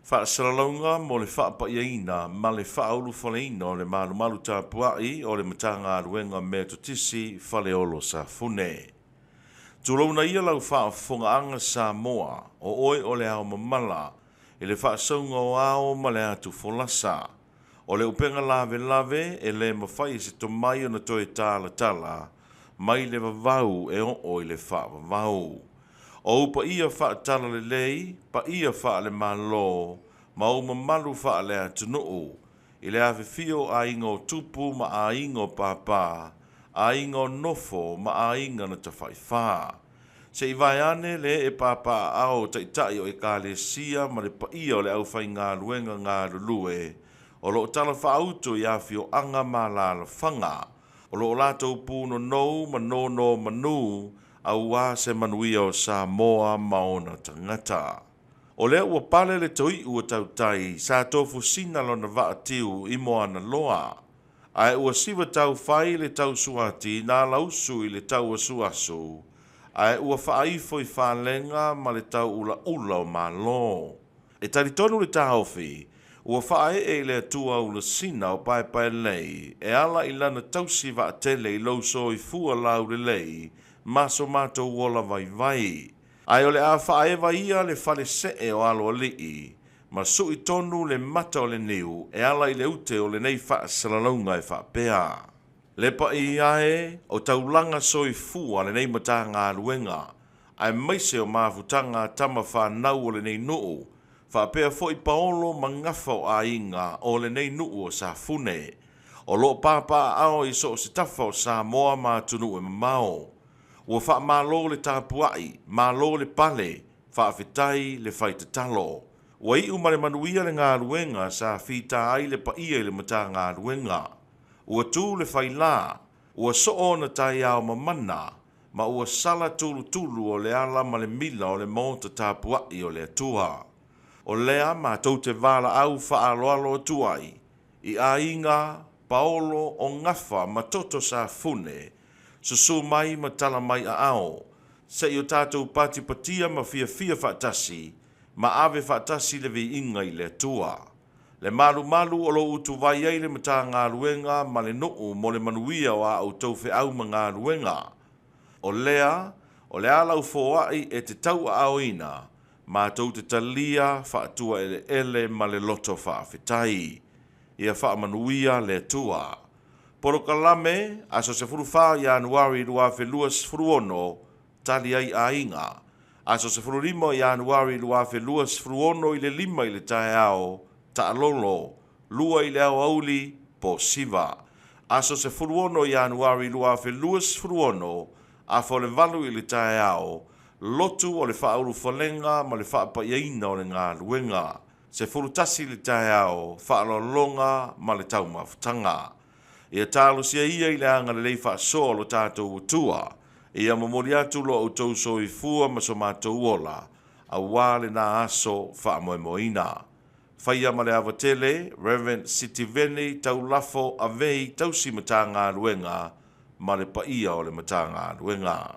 Faasalalauga mo le faapaiaina ma le faaulufaleina o le malumalu tapuai o le Matagaluega Metotisi Faleolo Safune. Tulouna ia lau faafofogaaga Samoa, o oe o le ao mamala i le faasauga o ao ma le atu folasa. O le upega lavelave e le mafai e se tomai ona toe talatala mai le vavau e oo i le faavavau. O ou paia faatalalelei, paia faale-Malo, ma ou mamalu faale-atunuu, i le afifio o aiga o tupu ma aiga o pāpā, aiga o nofo ma aiga na tafaifa. Se i vaeane le ee papaaao o Taitai o Ekalesia ma le paia o le aufaigaluega galulue o lo o talafaauto i afioaga ma alaalafaga, o lo o latou punonou ma nonomanu auā se manuia o Samoa ma ona tagata. O lea ua pale le toi'u o tautai sa tofusina lona vaatiu i Moanaloa, ae ua siva taufai le tausuati na alausu i le tauasuasu, ae ua faaifo i falega ma le tauulaula o Malo. E talitonu le taofi, ua faaee i le Atua ulasina o Paepaelei e ala i lana tausi vaatele i lou soifua laulelei ma so matou ola vaivai. Ae o le a faaeva ia le falesee o Aloalii ma sui tonu le mata o le niu e ala i le ute o lenei faasalalauga e faapea, Le paia e o taulaga soifua lenei Matagaluega, aemaise o mafutaga a tama fanau o lenei nuu, faapea foi paolo ma gafa o aiga o lenei nuu o Safune, o lo o papaaao i so o se tafa o Samoa ma atunuu e mamao. Ua faamalo le tapuai, malo le pale, faafetai le fai tatalo. Ua iu ma le manuia le galuega sa fita ai le paia i le Matagaluega. Ua tu le failā, ua soo ona taeao mamana, ma ua sala tulutulu o le ala ma le mila o le maota tapuai o le Atua. O lea matou te valaau faaaloalo atu ai i aiga paolo o gafa ma toto Safune, susu mai ma tala mai aao, se i o tatou patipatia ma fiafia faatasi, ma ave faatasi le viiga i le Atua. Le malumalu o lo o utuvai ai le Matagaluega ma le nuu mo le manuia o a outou feau ma galuega. O lea, o le a lau foai e te tauaaoina, matou te talia faatuaeleele ma le loto faafetai. Ia faamanuia le Atua. Polokalame, aso 14 Ianuari 2026, Tali ai aiga. Aso 15 Ianuari 2026 i le 5 i le taeao, Taalolo, 2 i le aoauli, po Siva. Aso 16 Ianuari 2026, afa o le 8 i le taeao, Lotu o le Faaulufalega ma le Faapaiaina o le Galuega. 11 i le taeao, Faaaloaloga ma le Taumafataga. Ia talosia ia i le agalelei faasoa o lo tatou Atua, ia momoli atu lo outou soifua ma so matou ola, auā lena aso faamoemoeina. Faia ma le ava tele, Rev. Sitiveni Taulafo Avei Tausi Matagaluega ma le paia o le Matagaluega.